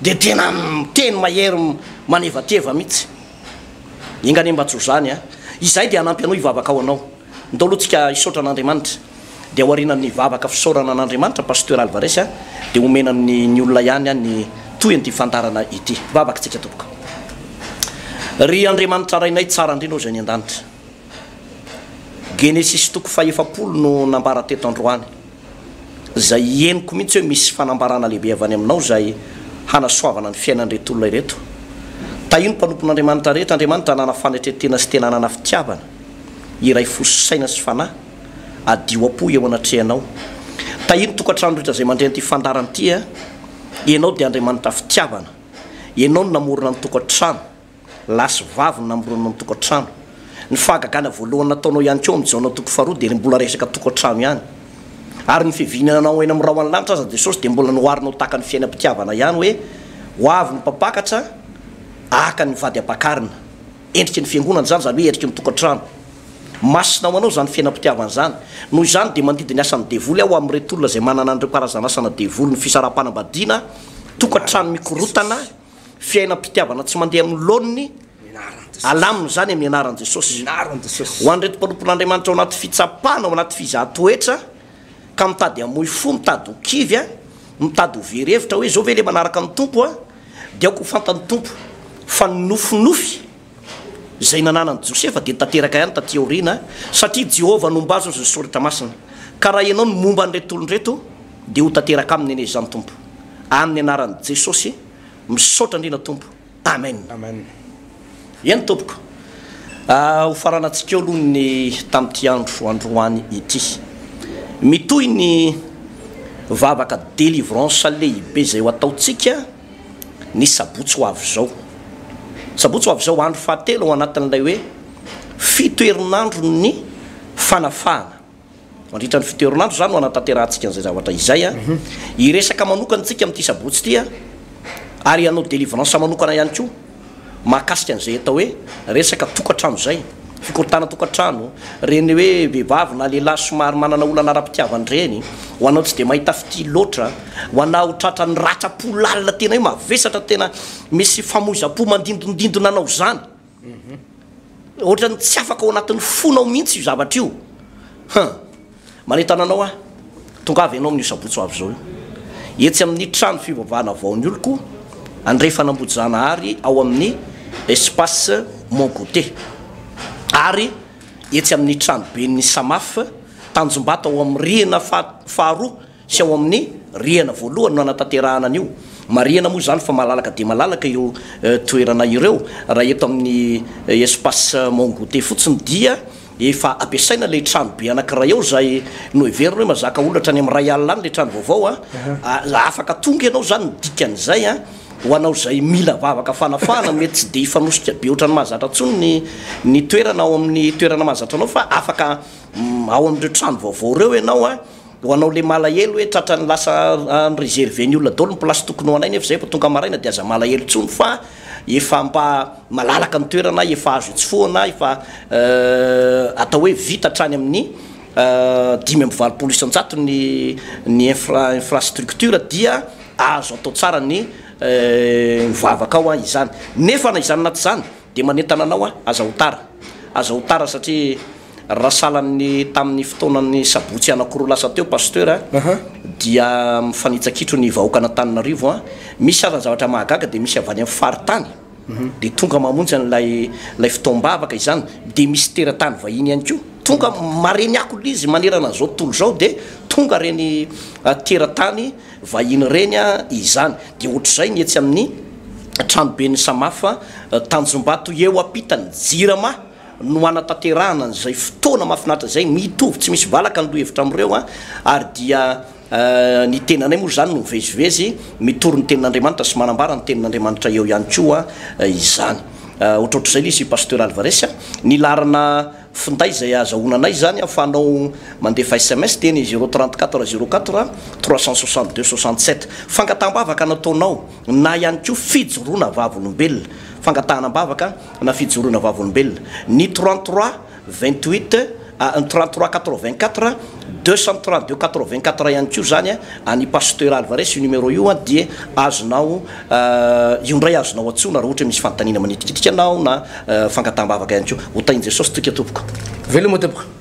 Dia tena miteny mahery manevateva mihitsy. Enga anie mba tsy ho izany an! Izahay dia hanampy anao hivavaka ho anao. Ndao aloha tsika hisaotra an'Andriamanitra. Dia aorianan'ny vavaka fisaorana an'Andriamanitra Pasteur Alvarez a, dia homena ny ny olona ihany ny tohin'ity fandaharana ity. Vavaka tsika tompoko. Ry Andriamanitra Rainay tsara indrindra ô izay any an-danitra. Genesisy toko fahefapolo no nambara teto androany. Izay henoko mihitsy hoe misy fanambarana lehibe avy any aminao izay hanasoavana ny fiainan'ireto olona ireto. Tahio ny mpanompon'Andriamanitra rehetra, Andriamanitra hanana fanetren-tena sy tena hanana fitiavana, hiray fo sy saina sy fanahy, hadio am-po eo anatrehanao. Tahio ny tokantrano rehetra izay mandre an'ity fandaharana ity a! Ianao dia Andriamanitra fitiavana. Ianao no namorona ny tokantrano. Lahy sy vavy no namoronana ny tokantrano. Ny fahagagana voalohany nataonao ihany koa ao amin'ny Jaona toko faharoa dia mbola resaka tokantrano ihany. Ary ny fivihinanao eny amin'ny rahon'ny lanitra aza Jesosy dia mbola noharinao tahaka ny fiainam-pitiavana ihany hoe ho avy ny mpampakatra haka ny vady ampakarina. Endriky ny fiangonana izany, izany hoe endriky ny tokantrano. Masina ho anao izany fiainam-pitiavana izany. Noho izany dia mandidy ny asan'ny devoly aho amin'ireto olona izay manana an'ireo karazana asana devoly ny fisaraham-panambadiana, tokantrano mikorotana, Fiainam-pitiavana tsy mandeha amin'ny laoniny, alamina izany amin'ny anaran'i Jesosy. Ho an'ireto mpanompon'Andriamanitra ao anaty fitsapana, ao anaty fizahan-toetra, ka mitady hamoy fo, mitady ho kivy, mitady ho very hevitra hoe izao ve ilay manaraka ny Tompo, dia aoka ho fantan'ny Tompo fa ny nofinofy izay nananan'i Josefa dia tanteraka ihany taty aoriana, satria Jehovah nomba azy hozy ny Soratra Masina. Ka raha ianao no momba an'ireto olona ireto, dia ho tanteraka aminy anie izany Tompo. Amin'ny anaran'i Jesosy. Misaotra indrindra Tompo. Amen. Amen. Eny tompoko. Ho faranantsika eo aloha ny tamin'ity andro androany ity. Mitohy ny vavaka délivrance lehibe izay ho ataontsika ny sabotsy ho avy izao. Sabotsy ho avy izao, andro fahatelo ao anatin'ilay hoe fito herinandron'ny fanafahana. Mandritra ny fito herinandro izany no hanatanterahantsika an'izay zavatra izay. Hiresaka manokana isika amin'ity sabotsy ity. Ary hanao délivrance manokana ihany koa mahakasika an'izay atao hoe resaka tokantrano izay, fikorontanana tokantrano, ireny hoe vehivavy na lehilahy somary manana olana ara-pitiavana ireny, ho anao tsy dia mahita fitia loatra, ho anao tratran'ny ratram-po lalina tena hoe mavesatra tena misy famoizam-po mandindondindona anao izany. Ohatran'ny tsy afaka ao anatin'ny fonao mihitsy io zavatra io. Hum. Manentana anao aho, tongava ianao amin'io sabotsy ho avy izao io. Etsy amin'ny trano fivavahana vao ny oloko, Andrefan'Ambohijanahary ao amin'ny Espace Mont Goûter. Ary etsy amin'ny tranoben'ny Samaf, Tanjombato ao amin'ny rihana faharoa Tsy ao amin'ny rihana voalohany no hanatanterahana an'io. Marihana moa izany fa malalaka dia malalaka ireo toerana ireo. Raha eto amin'ny Espace Mont Goûter fotsiny dia efa ampiasaina ilay trano be anankiray ao izay noheverina hoe mazaka olona hatrany amin'ny 1000 any ilay trano vaovao a. Afaka tonga ianao izany ny dikan'izay a, ho anao izay mila vavaka fanafahana mety tsy dia hifanosika be ohatran'ny mahazatra intsony ny ny toerana ao amin'ny toerana mahazatra anao fa afaka ao amin'ireo trano vaovao ireo ianao a. Ho anao le malahelo hoe tratran'ny lasa ni-reserver ny olona daholo ny place tokony ho anay nefa zay vao tonga maraina dia aza malahelo intsony fa efa mba malalaka ny toerana, efa azo itsofohana, efa atao hoe vita hatrany amin'ny 85% ny ny infra infrastructure dia azo atao tsara ny mivavaka ao izany. Nefa na izany na tsy izany dia manentana anao aho aza ho tara, aza ho tara satria Raha sahalan'ny tamin'ny fotoanan'ny sabotsy anankiroa lasa teo Pasteur a, dia mifanitsa-kitro ny vahoakan'Antananarivo a, misy aza ny zavatra mahagaga dia misy avy any amin'ny faritany dia tonga mamonjy an'ilay ilay fotoam-bavaka izany, dia misy teratany vahiny ihany koa tonga mareny ako ilay izy manerana an'izao tontolo izao dia tonga ireny teratany vahiny ireny izany, dia ohatr'izay ny etsy amin'ny tranoben'ny Samafa Tanjombato eo ampitan'ny Jirama. no hanatanterahana an'izay fotoana mahafinaritra izay, mitovy tsy misy valaka ny lohahevitra amin'ireo an, ary dia ny tenanay moa izany no mivezivezy mitory ny tenin'Andriamanitra sy manambara ny tenin'Andriamanitra eo ihany koa izany. Ohatrohatr'izay ilay izy Pasteur Alvarez a. Ny laharana finday izay ahazahoana anay izany ahafahanao mandefa sms dia ny 034 04 362 67. Fangataham-bavaka nataonao na ihany koa fijoroana vavolombelona. Fangatahana am-bavaka na fijoroana vavolombelona. Ny 33 28 ny 33 84 232 84 ihany koa izany an'i Pasteur Alvarez io numéro io dia azonao io indray azonao antsoina raha ohatra hoe misy fanontaniana manitikitika anao na fangataham-bavaka ihany koa. Ho tahin'i Jesosy toika tompoko. Veloma tompoko.